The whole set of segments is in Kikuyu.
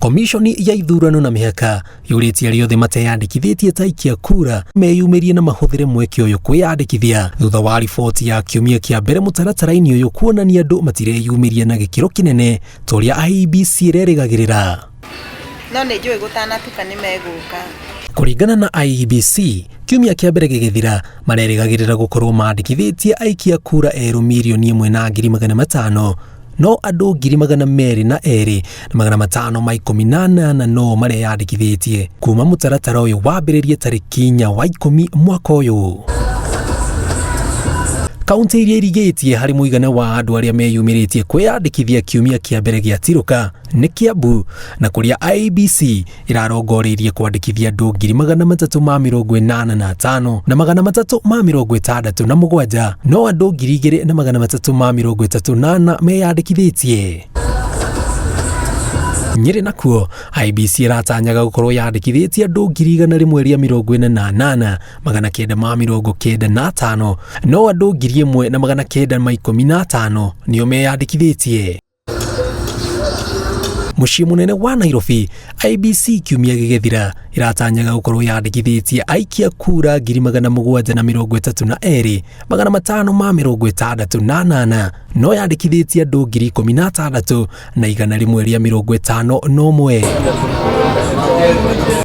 Komishoni ya ithurano na mĩhaka yũrĩtie arĩa othe mateyandĩkithĩtie ta aikia kura meyumĩrie na mahũthĩre mweke ũyũ kwĩyandĩkithia thutha wa riboti ya kiumia kĩa mbere mũtaratara-inĩ ũyũ kuonania andũ matireyumĩria na gĩkĩro kĩnene ta ũrĩa IEBC ĩrerĩgagĩrĩra. No nĩ njũĩ gũtanatuka nĩ megũka. Kũringana na IEBC, kiumia kĩa mbere gĩgĩthira marerĩgagĩrĩra gũkorwo mandĩkithĩtie aikia kura erũ 1,500,000, no andũ 202,518 no mareyandĩkithĩtie kuma mũtaratara ũyũ wambĩrĩrie tarĩki 4 wa 10 mwaka ũyũ. Kaunti iria irigĩtie harĩ mũigana wa andũ arĩa meyumĩrĩtie kwĩyandĩkithia kiumia kĩa mbere gĩa Tirũka nĩ Kiambu, na kũrĩa IEBC ĩrarongoreirie kwandĩkithia andũ 385,367, no andũ 2,334 meyandĩkithĩtie. Nyĩrĩ nakuo IEBC ĩratanyaga gũkorwo yandĩkithĩtie andũ 148,995, no andũ 1,915 nĩo meyandĩkithĩtie. Mũciĩ mũnene wa Nairobi, IEBC kiumia gĩgĩthira ĩratanyaga gũkorwo yandĩkithĩtie aikia kura 732,568, no yandĩkithĩtie andũ 16,151.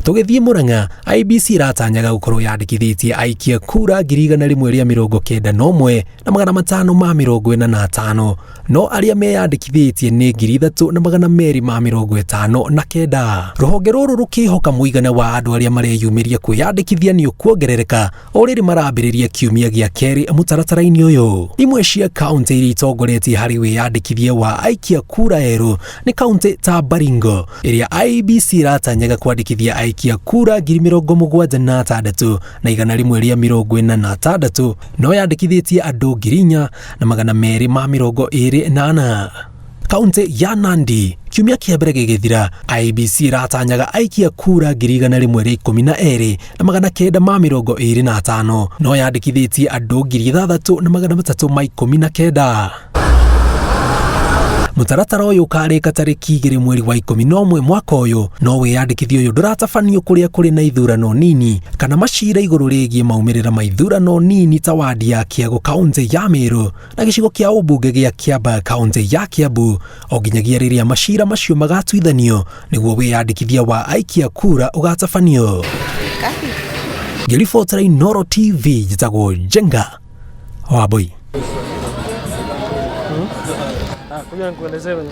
Tũgĩthiĩ Murang'a, IEBC ĩratanyaga gũkorwo yandĩkithĩtie aikia kura 191,545, no arĩa meyandĩkithĩtie nĩ 3,259. Rũhonge rũrũ rũkĩhoka mũigana wa andũ arĩa mareyumĩria kwĩyandĩkithia nĩ ũkuongerereka o rĩrĩ marambĩrĩria kiumia gĩa kerĩ mũtaratara-inĩ ũyũ. Imwe cia kaunti iria itongoretie harĩ wĩyandĩkithia wa aikia kura erũ nĩ kaunti ta Baringo, ĩrĩa IEBC ĩratanyaga kwandĩkithia aikia kura 76,146, no yandĩkithĩtie andũ 4,224. Kaunti ya Nandi, kiumia kĩa mbere gĩgĩthira, IEBC ĩratanyaga aikia kura 112,925, no yandĩkithĩtie andũ 6,319. Mũtaratara ũyũ ũkarĩka tarĩki 2 mweri wa 11 mwaka ũyũ, no wĩyandĩkithia ũyũ ndũratabanio kũrĩa kũrĩ na ithurano nini kana macira igũrũ rĩgiĩ maumĩrĩra ma ithurano nini ta wadi ya Kĩago kaunti ya Meru na gĩcigo kĩa ũmbunge gĩa Kĩamba kaunti ya Kiambu, o nginyagia rĩrĩa macira macio magatuithanio nĩguo wĩyandĩkithia wa aikia kura ũgatabanio. Ngĩribotera Inooro TV, njĩtagwo Njenga Wambui. Kuja nikuelezee venye.